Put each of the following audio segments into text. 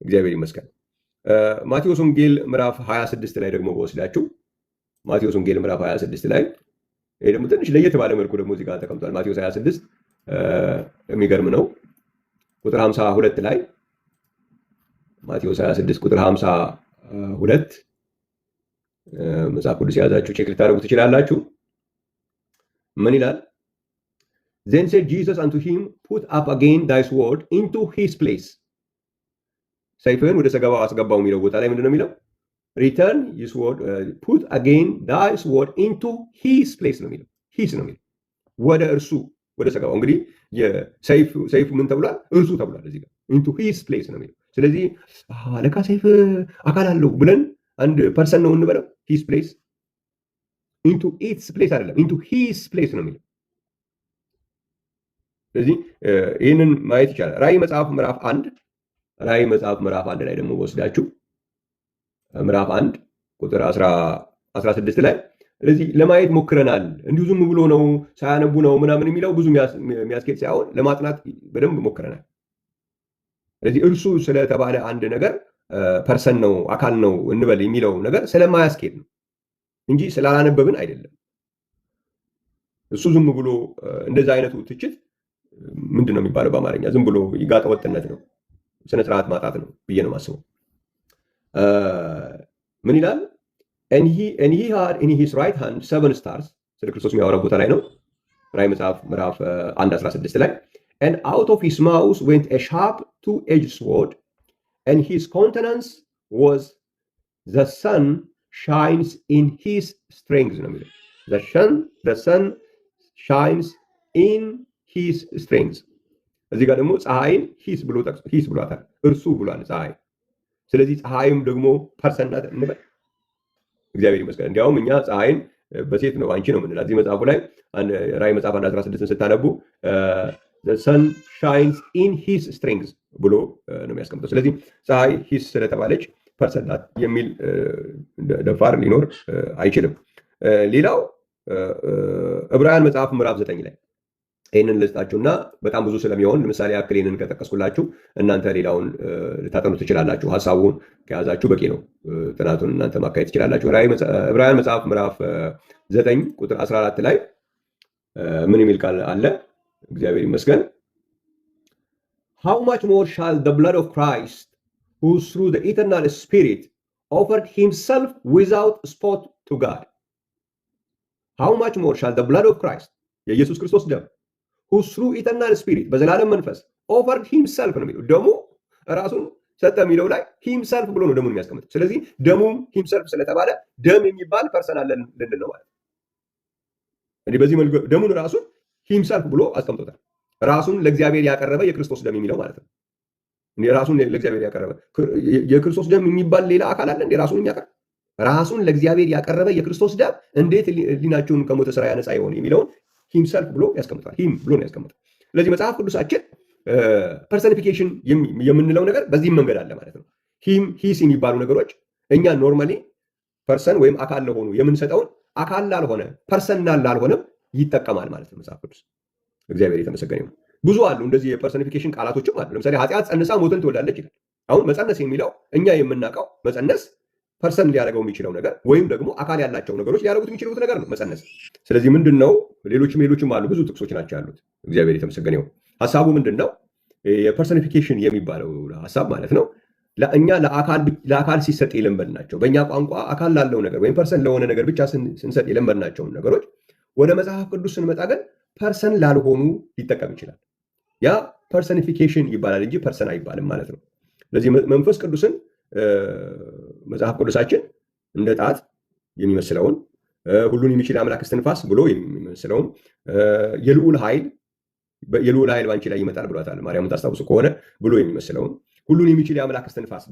እግዚአብሔር ይመስገን። ማቴዎስ ወንጌል ምዕራፍ 26 ላይ ደግሞ በወስዳችሁ፣ ማቴዎስ ወንጌል ምዕራፍ 26 ላይ ይሄ ደግሞ ትንሽ ለየት ባለ መልኩ ደግሞ እዚህ ጋር ተቀምጧል። ማቴዎስ 26 የሚገርም ነው። ቁጥር 52 ላይ፣ ማቴዎስ 26 ቁጥር 52፣ መጽሐፍ ቅዱስ የያዛችሁ check ልታደርጉ ትችላላችሁ። ምን ይላል? "Then said Jesus unto him, 'Put up again thy sword into his place.'" ሰይፍህን ወደ ሰገባው አስገባው የሚለው ቦታ ላይ ምንድን ነው የሚለው? "Return, put again thy sword into his place" ነው የሚለው። His ነው የሚለው፣ ወደ እርሱ ወደ ሰገባው። እንግዲህ ሰይፉ ምን ተብሏል? እርሱ ተብሏል። እዚህ ጋር into his place ነው የሚለው። ስለዚህ ለካ ሰይፍ አካል አለው ብለን አንድ person ነው እንበለው። His place፣ into its place አይደለም፣ into his place ነው የሚለው። ስለዚህ ይህንን ማየት ይቻላል። ራእይ መጽሐፍ ምዕራፍ 1፣ ራእይ መጽሐፍ ምዕራፍ 1 ላይ ደግሞ ወስዳችሁ ምዕራፍ 1 ቁጥር 16 ላይ፣ ስለዚህ ለማየት ሞክረናል። እንዲሁ ዝም ብሎ ነው ሳያነቡ ነው ምናምን የሚለው ብዙ የሚያስኬድ ሳይሆን ለማጥናት በደንብ ሞክረናል። ስለዚህ እርሱ ስለተባለ አንድ ነገር person ነው፣ አካል ነው እንበል የሚለው ነገር ስለማያስኬድ ነው እንጂ ስላላነበብን አይደለም። እሱ ዝም ብሎ እንደዛ አይነቱ ትችት ምንድን ነው የሚባለው በአማርኛ? ዝም ብሎ ጋጠ ወጥነት ነው፣ ስነስርዓት ማጣት ነው ብዬ ነው የማስበው። ምን ይላል? "And he had in his right hand seven stars።" ስለ ክርስቶስ የሚያወራው ቦታ ላይ ነው። ራእይ መጽሐፍ ምዕራፍ 1 16 ላይ "And out of his mouth went a sharp two-edged sword, and his countenance was the sun shines in his strength" ነው የሚለው። The sun shines in his strength። እዚህ ጋር ደግሞ ፀሐይን his ብሎ his ብሏታል፣ እርሱ ብሏል ፀሐይ። ስለዚህ ፀሐይም ደግሞ person ናት እንበል። እግዚአብሔር ይመስገን። እንዲያውም እኛ ፀሐይን በሴት ነው፣ አንቺ ነው የምንላት። እዚህ መጽሐፉ ላይ ራእይ መጽሐፍ 1 16 ስታነቡ "sun shines in his strength" ብሎ ነው የሚያስቀምጠው። ስለዚህ ፀሐይ his ስለተባለች person ናት የሚል ደፋር ሊኖር አይችልም። ሌላው ዕብራውያን መጽሐፍ ምዕራፍ 9 ላይ ይህንን ልስጣችሁና በጣም ብዙ ስለሚሆን ለምሳሌ ያክል ይህንን ከጠቀስኩላችሁ እናንተ ሌላውን ልታጠኑ ትችላላችሁ። ሀሳቡን ከያዛችሁ በቂ ነው። ጥናቱን እናንተ ማካሄድ ትችላላችሁ። ዕብራውያን መጽሐፍ ምዕራፍ 9 ቁጥር 14 ላይ ምን የሚል ቃል አለ? እግዚአብሔር ይመስገን። "How much more shall the blood of Christ, who through the eternal Spirit offered himself without spot to God." How much more shall the blood of Christ፣ የኢየሱስ ክርስቶስ ደም፣ who through eternal Spirit፣ በዘላለም መንፈስ፣ offered himself ነው የሚለው። ደሙ ራሱን ሰጠ የሚለው ላይ himself ብሎ ነው ደሙን የሚያስቀምጠው። ስለዚህ ደሙም himself ስለተባለ ደም የሚባል person አለ ልንል ነው ማለት ነው። እንዲህ በዚህ መልኩ ደሙን ራሱን himself ብሎ አስቀምጦታል። ራሱን ለእግዚአብሔር ያቀረበ የክርስቶስ ደም የሚለው ማለት ነው። ራሱን ለእግዚአብሔር ያቀረበ የክርስቶስ ደም የሚባል ሌላ አካል አለ እንዴ? ራሱን የሚያቀርብ፣ ራሱን ለእግዚአብሔር ያቀረበ የክርስቶስ ደም እንዴት ሕሊናችሁን ከሞተ ስራ ያነጻ ይሆን የሚለውን himself ብሎ ያስቀምጣል። Him ብሎ ነው ያስቀምጣል። ስለዚህ መጽሐፍ ቅዱሳችን personification የምንለው ነገር በዚህም መንገድ አለ ማለት ነው። Him፣ his የሚባሉ ነገሮች እኛ normally person ወይም አካል ለሆኑ የምንሰጠውን አካል ላልሆነ፣ personal ላልሆነም ይጠቀማል ማለት ነው መጽሐፍ ቅዱስ። እግዚአብሔር የተመሰገነ ይሁን። ብዙ አሉ እንደዚህ የ personification ቃላቶችም አሉ። ለምሳሌ ኃጢአት ጸንሳ ሞትን ትወልዳለች ይላል። አሁን መጸነስ የሚለው እኛ የምናውቀው መጸነስ person ሊያደርገው የሚችለው ነገር ወይም ደግሞ አካል ያላቸው ነገሮች ሊያደርጉት የሚችሉት ነገር ነው መጸነስ። ስለዚህ ምንድን ነው፣ ሌሎችም ሌሎችም አሉ፣ ብዙ ጥቅሶች ናቸው ያሉት። እግዚአብሔር የተመሰገነ ይሁን። ሀሳቡ ምንድን ነው? የ personification የሚባለው ሀሳብ ማለት ነው እኛ ለአካል ሲሰጥ የለመድናቸው፣ በእኛ ቋንቋ አካል ላለው ነገር ወይም person ለሆነ ነገር ብቻ ስንሰጥ የለመድናቸውን ነገሮች ወደ መጽሐፍ ቅዱስ ስንመጣ ግን person ላልሆኑ ሊጠቀም ይችላል። ያ personification ይባላል እንጂ person አይባልም ማለት ነው። ስለዚህ መንፈስ ቅዱስን መጽሐፍ ቅዱሳችን እንደ ጣት የሚመስለውን፣ ሁሉን የሚችል አምላክ እስትንፋስ ብሎ የሚመስለውን፣ የልዑል ኃይል ባንቺ ላይ ይመጣል ብሏታል ማርያምን ታስታውሱ ከሆነ ብሎ የሚመስለውን፣ ሁሉን የሚችል የአምላክ እስትንፋስ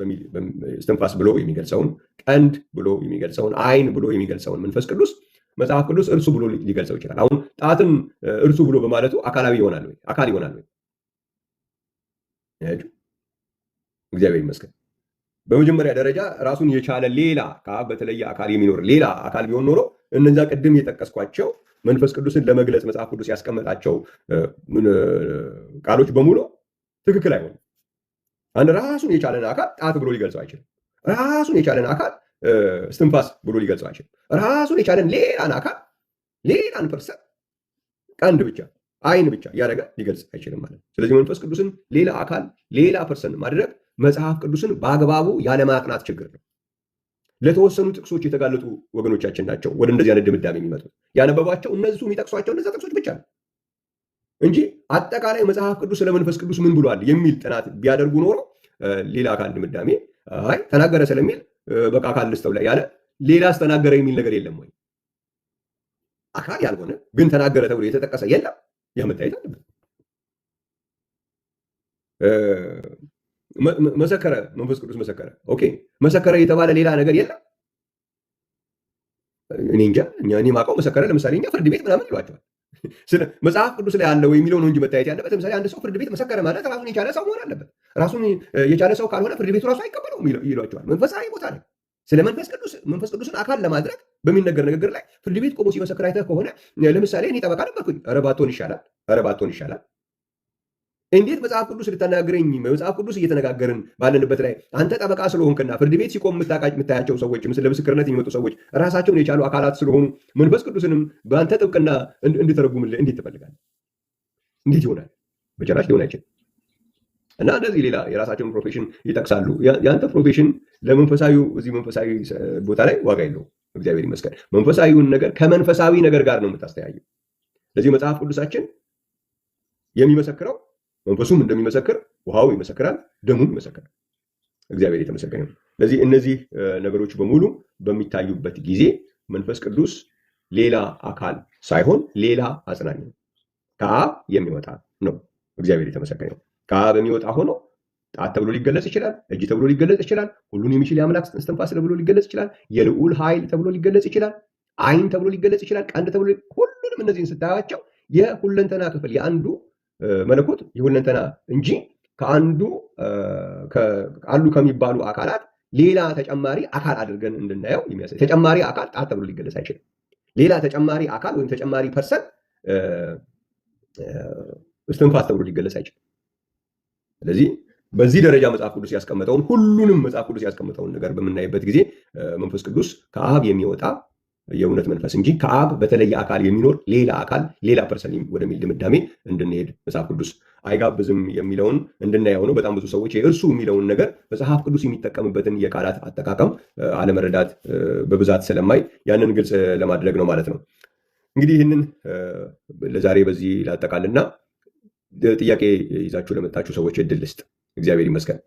ብሎ የሚገልጸውን፣ ቀንድ ብሎ የሚገልጸውን፣ ዓይን ብሎ የሚገልጸውን መንፈስ ቅዱስ መጽሐፍ ቅዱስ እርሱ ብሎ ሊገልጸው ይችላል። አሁን ጣትን እርሱ ብሎ በማለቱ አካላዊ ይሆናል ወይ? አካል ይሆናል ወይ? እግዚአብሔር ይመስገን። በመጀመሪያ ደረጃ ራሱን የቻለ ሌላ፣ ከአብ በተለየ አካል የሚኖር ሌላ አካል ቢሆን ኖሮ እነዛ ቅድም የጠቀስኳቸው መንፈስ ቅዱስን ለመግለጽ መጽሐፍ ቅዱስ ያስቀመጣቸው ቃሎች በሙሉ ትክክል አይሆኑም። አንድ ራሱን የቻለን አካል ጣት ብሎ ሊገልጸው አይችልም። ራሱን የቻለን አካል እስትንፋስ ብሎ ሊገልጸው አይችልም። ራሱን የቻለን ሌላን አካል፣ ሌላን person ቀንድ ብቻ፣ አይን ብቻ እያደረገ ሊገልጽ አይችልም ማለት ነው። ስለዚህ መንፈስ ቅዱስን ሌላ አካል፣ ሌላ person ማድረግ መጽሐፍ ቅዱስን በአግባቡ ያለማጥናት ችግር ነው። ለተወሰኑ ጥቅሶች የተጋለጡ ወገኖቻችን ናቸው ወደ እንደዚህ አይነት ድምዳሜ የሚመጡት። ያነበቧቸው እነሱ የሚጠቅሷቸው እነዚያ ጥቅሶች ብቻ ነው እንጂ አጠቃላይ መጽሐፍ ቅዱስ ስለ መንፈስ ቅዱስ ምን ብሏል የሚል ጥናት ቢያደርጉ ኖሮ ሌላ አካል ድምዳሜ፣ አይ ተናገረ ስለሚል በቃ አካል ልስጠው ላይ ያለ ሌላ አስተናገረ የሚል ነገር የለም ወይ? አካል ያልሆነ ግን ተናገረ ተብሎ የተጠቀሰ የለም። ያ መታየት አለበት። መሰከረ፣ መንፈስ ቅዱስ መሰከረ። Okay፣ መሰከረ የተባለ ሌላ ነገር የለም። እኔ እንጃ፣ እኔ ማውቀው መሰከረ ለምሳሌ እኛ ፍርድ ቤት ምናምን ይሏቸዋል። መጽሐፍ ቅዱስ ላይ አለው የሚለው ነው እንጂ መታየት ያለበት። ለምሳሌ አንድ ሰው ፍርድ ቤት መሰከረ ማለት ራሱን የቻለ ሰው መሆን አለበት። ራሱን የቻለ ሰው ካልሆነ ፍርድ ቤቱ ራሱ አይቀበለውም ይሏቸዋል። መንፈሳዊ ቦታ ላይ ስለ መንፈስ ቅዱስ፣ መንፈስ ቅዱስን አካል ለማድረግ በሚነገር ንግግር ላይ ፍርድ ቤት ቆሞ ሲመሰክር አይተህ ከሆነ፣ ለምሳሌ እኔ ጠበቃ ነበርኩኝ። ኧረ ባትሆን ይሻላል፣ ኧረ ባትሆን ይሻላል። እንዴት መጽሐፍ ቅዱስ ልታናግረኝ፣ መጽሐፍ ቅዱስ እየተነጋገርን ባለንበት ላይ አንተ ጠበቃ ስለሆንክና ፍርድ ቤት ሲቆም የምታያቸው ሰዎች፣ ለምስክርነት የሚመጡ ሰዎች ራሳቸውን የቻሉ አካላት ስለሆኑ መንፈስ ቅዱስንም በአንተ ጥብቅና እንድተረጉምልህ እንዴት ትፈልጋለህ? እንዴት ይሆናል? በጭራሽ ሊሆን አይችልም። እና እንደዚህ ሌላ የራሳቸውን profession ይጠቅሳሉ። የአንተ profession ለመንፈሳዊው እዚህ መንፈሳዊ ቦታ ላይ ዋጋ የለውም። እግዚአብሔር ይመስገን። መንፈሳዊውን ነገር ከመንፈሳዊ ነገር ጋር ነው የምታስተያየው። ለዚህ መጽሐፍ ቅዱሳችን የሚመሰክረው መንፈሱም እንደሚመሰክር ውሃው ይመሰክራል፣ ደሙም ይመሰክራል። እግዚአብሔር የተመሰገነ ይሁን። ለዚህ እነዚህ ነገሮች በሙሉ በሚታዩበት ጊዜ መንፈስ ቅዱስ ሌላ አካል ሳይሆን ሌላ አጽናኝ ነው። ከአብ የሚወጣ ነው። እግዚአብሔር የተመሰገነ ይሁን። ከአብ የሚወጣ ሆኖ ጣት ተብሎ ሊገለጽ ይችላል። እጅ ተብሎ ሊገለጽ ይችላል። ሁሉን የሚችል የአምላክ እስትንፋስ ተብሎ ሊገለጽ ይችላል። የልዑል ኃይል ተብሎ ሊገለጽ ይችላል። ዓይን ተብሎ ሊገለጽ ይችላል። ቀንድ ተብሎ፣ ሁሉንም እነዚህን ስታያቸው የሁለንተና ክፍል፣ የአንዱ መለኮት የሁለንተና እንጂ ከአንዱ አሉ ከሚባሉ አካላት ሌላ ተጨማሪ አካል አድርገን እንድናየው የሚያሳይ፣ ተጨማሪ አካል ጣት ተብሎ ሊገለጽ አይችልም። ሌላ ተጨማሪ አካል ወይም ተጨማሪ person እስትንፋስ ተብሎ ሊገለጽ አይችልም። ስለዚህ በዚህ ደረጃ መጽሐፍ ቅዱስ ያስቀመጠውን፣ ሁሉንም መጽሐፍ ቅዱስ ያስቀመጠውን ነገር በምናይበት ጊዜ መንፈስ ቅዱስ ከአብ የሚወጣ የእውነት መንፈስ እንጂ ከአብ በተለየ አካል የሚኖር ሌላ አካል፣ ሌላ person ወደሚል ድምዳሜ እንድንሄድ መጽሐፍ ቅዱስ አይጋብዝም የሚለውን እንድናየው ነው። በጣም ብዙ ሰዎች የእርሱ የሚለውን ነገር መጽሐፍ ቅዱስ የሚጠቀምበትን የቃላት አጠቃቀም አለመረዳት በብዛት ስለማይ ያንን ግልጽ ለማድረግ ነው ማለት ነው። እንግዲህ ይህንን ለዛሬ በዚህ ላጠቃልና ጥያቄ ይዛችሁ ለመጣችሁ ሰዎች እድል ልስጥ። እግዚአብሔር ይመስገን።